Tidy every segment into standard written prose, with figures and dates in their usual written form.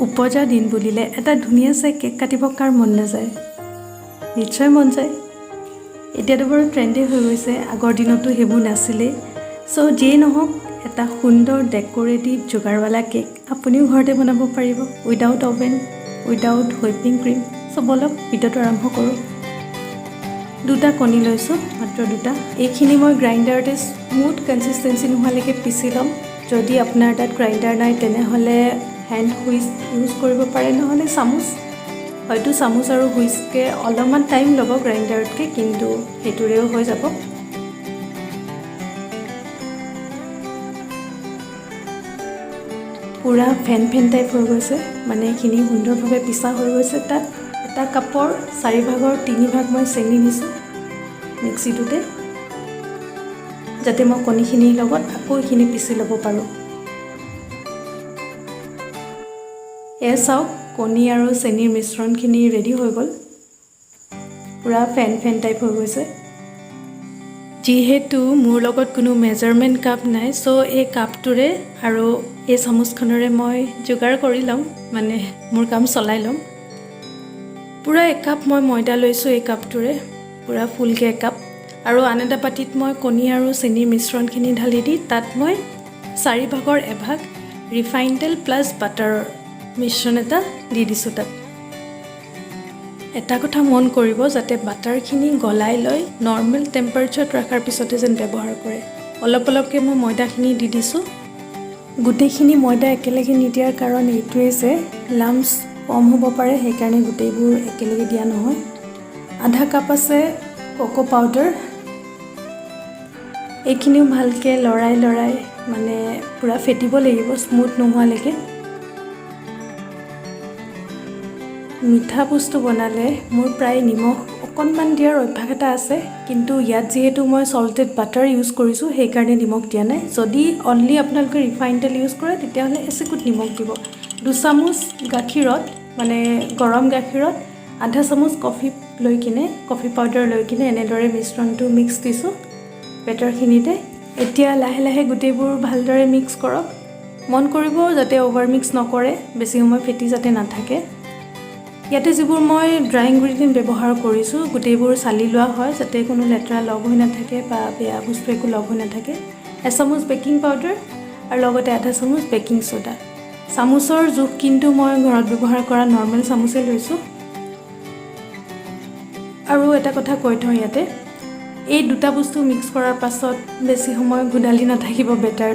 উপজা দিন বুলিলে এটা ধুনীয়া চাই কেক কাটিব কাৰ মন নাযায়? নিশ্চয় মন যায়। এতিয়াতো বাৰু ট্ৰেণ্ডেই হৈ গৈছে, আগৰ দিনততো সেইবোৰ নাছিলেই। চ' যিয়েই নহওক, এটা সুন্দৰ ডেক'ৰেটিভ যোগাৰৱালা কেক আপুনিও ঘৰতে বনাব পাৰিব without oven, without whipping cream। So ব'লক, ভিডিঅ'টো আৰম্ভ কৰোঁ। দুটা কণী লৈছোঁ, মাত্ৰ দুটা। এইখিনি মই গ্ৰাইণ্ডাৰতে স্মুথ কনচিষ্টেঞ্চি নোহোৱালৈকে পিচি ল'ম। যদি আপোনাৰ তাত গ্ৰাইণ্ডাৰ নাই, তেনেহ'লে হেণ্ড হুইস্ক ইউজ কৰিব পাৰে, নহ'লে চামুচ। হয়তো চামুচ আৰু হুইস্কে অলপমান টাইম ল'ব গ্ৰাইণ্ডাৰতকৈ, কিন্তু সেইটোৰেও হৈ যাব। পূৰা ফেন ফেন টাইপ হৈ গৈছে, মানে এইখিনি সুন্দৰভাৱে পিছা হৈ গৈছে। তাত এটা কাপৰ চাৰিভাগৰ তিনিভাগ মই চেনি দিছোঁ মিক্সিটোতে, যাতে মই কণীখিনিৰ লগত আকৌ এইখিনি পিচি ল'ব পাৰোঁ। এয়া চাওক, কণী আৰু চেনিৰ মিশ্ৰণখিনি ৰেডি হৈ গ'ল। পূৰা ফেন ফেন টাইপ হৈ গৈছে। যিহেতু মোৰ লগত কোনো মেজাৰমেণ্ট কাপ নাই, চ' এই কাপটোৰে আৰু এই চামুচখনেৰে মই যোগাৰ কৰি ল'ম, মানে মোৰ কাম চলাই ল'ম। পূৰা একাপ মই ময়দা লৈছোঁ এই কাপটোৰে, পূৰা ফুলকৈ একাপ। আৰু আন এটা বাতিত মই কণী আৰু চেনিৰ মিশ্ৰণখিনি ঢালি দি তাত মই চাৰিভাগৰ এভাগ ৰিফাইন তেল প্লাছ বাটাৰৰ মিশ্ৰণ এটা দি দিছোঁ। তাত এটা কথা মন কৰিব, যাতে বাটাৰখিনি গলাই লৈ নৰ্মেল টেম্পাৰেচাৰত ৰখাৰ পিছতে যেন ব্যৱহাৰ কৰে। অলপ অলপকৈ মই ময়দাখিনি দি দিছোঁ। গোটেইখিনি ময়দা একেলগে নিদিয়াৰ কাৰণ এইটোৱেই যে লামছ কম হ'ব পাৰে, সেইকাৰণে গোটেইবোৰ একেলগে দিয়া নহয়। আধা কাপ আছে ককো পাউডাৰ। এইখিনিও ভালকৈ লৰাই লৰাই, মানে পূৰা ফেটিব লাগিব স্মুথ নোহোৱালৈকে। মিঠা বস্তু বনালে মোৰ প্ৰায় নিমখ অকণমান দিয়াৰ অভ্যাস এটা আছে, কিন্তু ইয়াত যিহেতু মই চল্টেড বাটাৰ ইউজ কৰিছোঁ, সেইকাৰণে নিমখ দিয়া নাই। যদি অনলি আপোনালোকে ৰিফাইন তেল ইউজ কৰে, তেতিয়াহ'লে এচিকুট নিমখ দিব। 2 চামুচ গাখীৰত, মানে গৰম গাখীৰত আধা চামুচ কফি লৈ কিনে, কফি পাউডাৰ লৈ কিনে এনেদৰে মিশ্ৰণটো মিক্স দিছোঁ বেটাৰখিনিতে। এতিয়া লাহে লাহে গোটেইবোৰ ভালদৰে মিক্স কৰক। মন কৰিব যাতে অ'ভাৰ মিক্স নকৰে, বেছি সময় ফেটি যাতে নাথাকে। ইয়াতে যিবোৰ মই ড্ৰাই ইনগ্ৰিডিয়েণ্ট ব্যৱহাৰ কৰিছোঁ, গোটেইবোৰ চালি লোৱা হয়, যাতে কোনো লেতেৰা লগ হৈ নাথাকে বা বেয়া বস্তু একো লগ হৈ নাথাকে। এচামুচ বেকিং পাউডাৰ আৰু লগতে আধা চামুচ বেকিং চ'ডা। চামুচৰ জোখ কিন্তু মই ঘৰত ব্যৱহাৰ কৰা নৰ্মেল চামুচে লৈছোঁ। আৰু এটা কথা কৈ থওঁ ইয়াতে, এই দুটা বস্তু মিক্স কৰাৰ পাছত বেছি সময় ঘোদালি নাথাকিব। বেটাৰ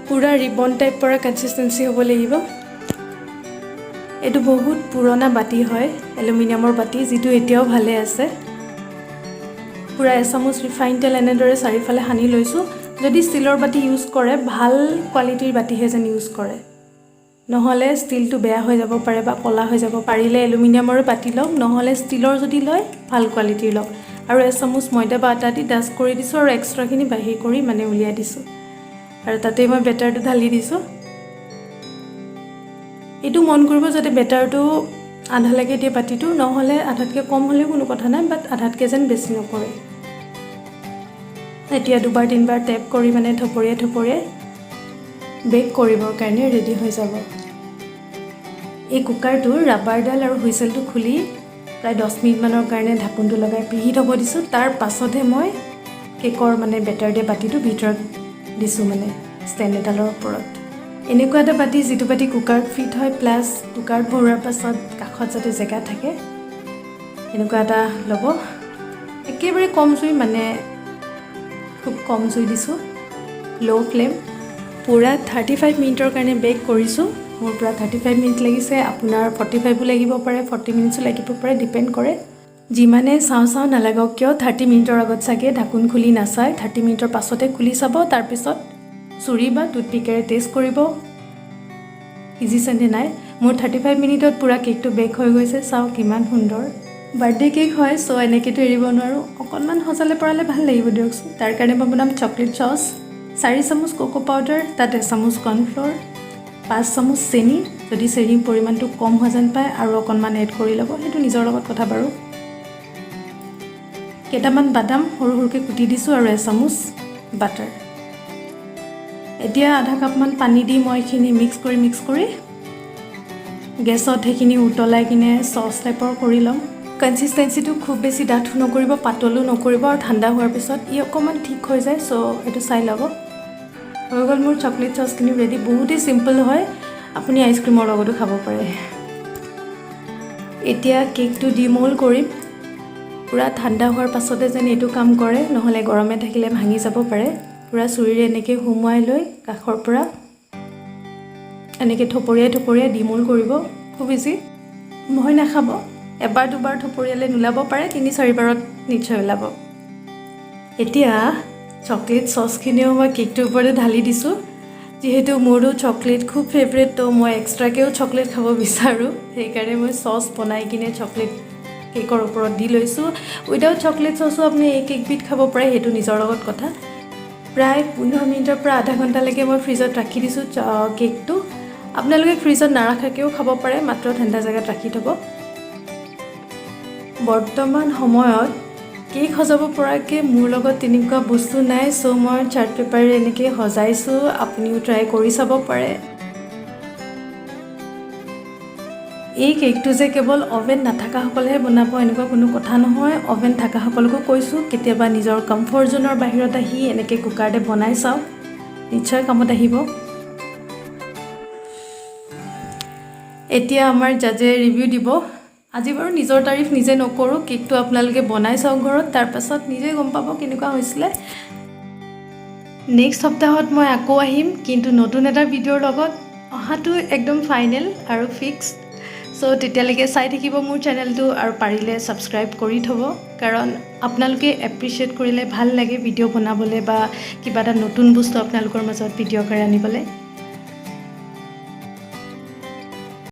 পূৰা ৰিবন টাইপ পৰা কনচিষ্টেঞ্চি হ'ব লাগিব। এইটো বহুত পুৰণা বাতি হয়, এলুমিনিয়ামৰ বাতি, যিটো এতিয়াও ভালে আছে। পূৰা এচামুচ ৰিফাইন তেল এনেদৰে চাৰিওফালে সানি লৈছোঁ। যদি ষ্টীলৰ বাতি ইউজ কৰে, ভাল কোৱালিটিৰ বাতিহে যেন ইউজ কৰে, নহ'লে ষ্টীলটো বেয়া হৈ যাব পাৰে বা ক'লা হৈ যাব। পাৰিলে এলুমিনিয়ামৰো বাতি লওক, নহ'লে ষ্টীলৰ যদি লয়, ভাল কোৱালিটিৰ লওক। আৰু এচামুচ ময়দা বা আটা দি ডাষ্ট কৰি দিছোঁ আৰু এক্সট্ৰাখিনি বাহিৰ কৰি, মানে উলিয়াই দিছোঁ আৰু তাতেই মই বেটাৰটো ঢালি দিছোঁ। এইটো মন কৰিব যাতে বেটাৰটো আধালৈকে দিয়ে বাতিটো, নহ'লে আধাতকৈ কম হ'লেও কোনো কথা নাই, বাট আধাতকৈ যেন বেছি নকৰে। এতিয়া দুবাৰ তিনিবাৰ টেপ কৰি, মানে থপৰিয়াই থপৰিয়াই বেক কৰিবৰ কাৰণে ৰেডি হৈ যাব। এই কুকাৰটোৰ ৰাবাৰডাল আৰু হুইচেলটো খুলি প্ৰায় 10 মিনিটমানৰ কাৰণে ঢাকোনটো লগাই পিহি থ'ব দিছোঁ। তাৰ পাছতহে মই কেকৰ মানে বেটাৰ দিয়া বাতিটো ভিতৰত দিছোঁ, মানে ষ্টেণ্ড এডালৰ ওপৰত। এনেকুৱা এটা বাতি, যিটো বাতি কুকাৰত ফিট হয়, প্লাছ কুকাৰত ভৰোৱাৰ পাছত কাষত যাতে জেগা থাকে, এনেকুৱা এটা ল'ব। একেবাৰে কম জুই, মানে খুব কম জুই দিছোঁ, ল' ফ্লেম। পূৰা 35 মিনিটৰ কাৰণে বেক কৰিছোঁ। মোৰ পূৰা 35 মিনিট লাগিছে। আপোনাৰ 45ো লাগিব পাৰে, 40 মিনিটছো লাগিব পাৰে, ডিপেণ্ড কৰে। যিমানে চাওঁ চাওঁ নালাগক কিয়, 30 মিনিটৰ আগত চাগে ঢাকোন খুলি নাচায়। 30 মিনিটৰ পাছতে খুলি চাব। তাৰপিছত চুৰি বা টুথপিকেৰে টেষ্ট কৰিব সিজিছেনে নাই। মোৰ 35 মিনিটত পূৰা কেকটো বেক হৈ গৈছে। চাওক কিমান সুন্দৰ। বাৰ্থডে কেক হয়, চ' এনেকৈতো এৰিব নোৱাৰোঁ। অকণমান সজালে পৰালে ভাল লাগিব দিয়কচোন। তাৰ কাৰণে মই বনাম চকলেট চচ। 4 চামুচ কোকো পাউডাৰ, তাত এচামুচ কৰ্ণফ্ল'ৰ, 5 চামুচ চেনি। যদি চেনিৰ পৰিমাণটো কম হোৱা যেন পায়, আৰু অকণমান এড কৰি ল'ব, সেইটো নিজৰ লগত কথা বাৰু। কেইটামান বাদাম সৰু সৰুকৈ কুটি দিছোঁ আৰু এচামুচ বাটাৰ। এতিয়া আধা কাপমান পানী দি মই এইখিনি মিক্স কৰি মিক্স কৰি গেছত সেইখিনি উতলাই কিনে চচ টাইপৰ কৰি ল'ম। কনচিষ্টেঞ্চিটো খুব বেছি ডাঠো নকৰিব, পাতলো নকৰিব আৰু ঠাণ্ডা হোৱাৰ পিছত ই অকণমান ঠিক হৈ যায়। চ' এইটো চাই ল'ব। হৈ গ'ল মোৰ চকলেট চচখিনি ৰেডি। বহুতেই চিম্পল হয়, আপুনি আইচক্ৰীমৰ লগতো খাব পাৰে। এতিয়া কেকটো ডিমল্ড কৰিম। পূৰা ঠাণ্ডা হোৱাৰ পাছতে যেন এইটো কাম কৰে, নহ'লে গৰমে থাকিলে ভাঙি যাব পাৰে। পূৰা চুৰিৰে এনেকৈ সুমুৱাই লৈ কাষৰ পৰা এনেকৈ থপৰিয়াই থপৰিয়াই ডিমল্ড কৰিব। খুব ইজি, ভয় নাখাব। এবাৰ দুবাৰ থপৰিয়ালে নোলাব পাৰে, তিনি চাৰিবাৰত নিশ্চয় ওলাব। এতিয়া চকলেট চচখিনিও মই কেকটোৰ ওপৰতে ঢালি দিছোঁ। যিহেতু মোৰো চকলেট খুব ফেভৰেট, ত' মই এক্সট্ৰাকৈও চকলেট খাব বিচাৰোঁ, সেইকাৰণে মই চচ বনাই কিনে চকলেট কেকৰ ওপৰত দি লৈছোঁ। উইদাউট চকলেট চচো আপুনি এই কেকবিধ খাব পাৰে, সেইটো নিজৰ লগত কথা। প্ৰায় 15 মিনিটৰ পৰা আধা ঘণ্টালৈকে মই ফ্ৰিজত ৰাখি দিছোঁ কেকটো। আপোনালোকে ফ্ৰিজত নাৰাখাকৈও খাব পাৰে, মাত্ৰ ঠাণ্ডা জেগাত ৰাখি থ'ব। বৰ্তমান সময়ত কেক সজাব পৰাকৈ মোৰ লগত তেনেকুৱা বস্তু নাই। চ' মই চাৰ্ট পেপাৰেৰে এনেকৈ সজাইছোঁ। আপুনিও ট্ৰাই কৰি চাব পাৰে। এই কেকটো যে কেৱল অ'ভেন নাথাকাসকলেহে বনাব, এনেকুৱা কোনো কথা নহয়। অ'ভেন থকাসকলকো কৈছোঁ, কেতিয়াবা নিজৰ কমফৰ্ট জ'নৰ বাহিৰত আহি এনেকৈ কুকাৰতে বনাই চাওক, নিশ্চয় কামত আহিব। এতিয়া আমাৰ জাজে ৰিভিউ দিব। আজি বাৰু নিজৰ তাৰিফ নিজে নকৰোঁ। কেকটো আপোনালোকে বনাই চাওক ঘৰত, তাৰপাছত নিজে গম পাব কেনেকুৱা হৈছিলে। নেক্সট সপ্তাহত মই আকৌ আহিম, কিন্তু নতুন এটা ভিডিঅ'ৰ লগত। অহাটো একদম ফাইনেল আৰু ফিক্স। চ' তেতিয়ালৈকে চাই থাকিব মোৰ চেনেলটো আৰু পাৰিলে ছাবস্ক্ৰাইব কৰি থ'ব, কাৰণ আপোনালোকে এপ্ৰিচিয়েট কৰিলে ভাল লাগে ভিডিঅ' বনাবলৈ বা কিবা এটা নতুন বস্তু আপোনালোকৰ মাজত ভিডিঅ' আকাৰে আনিবলৈ।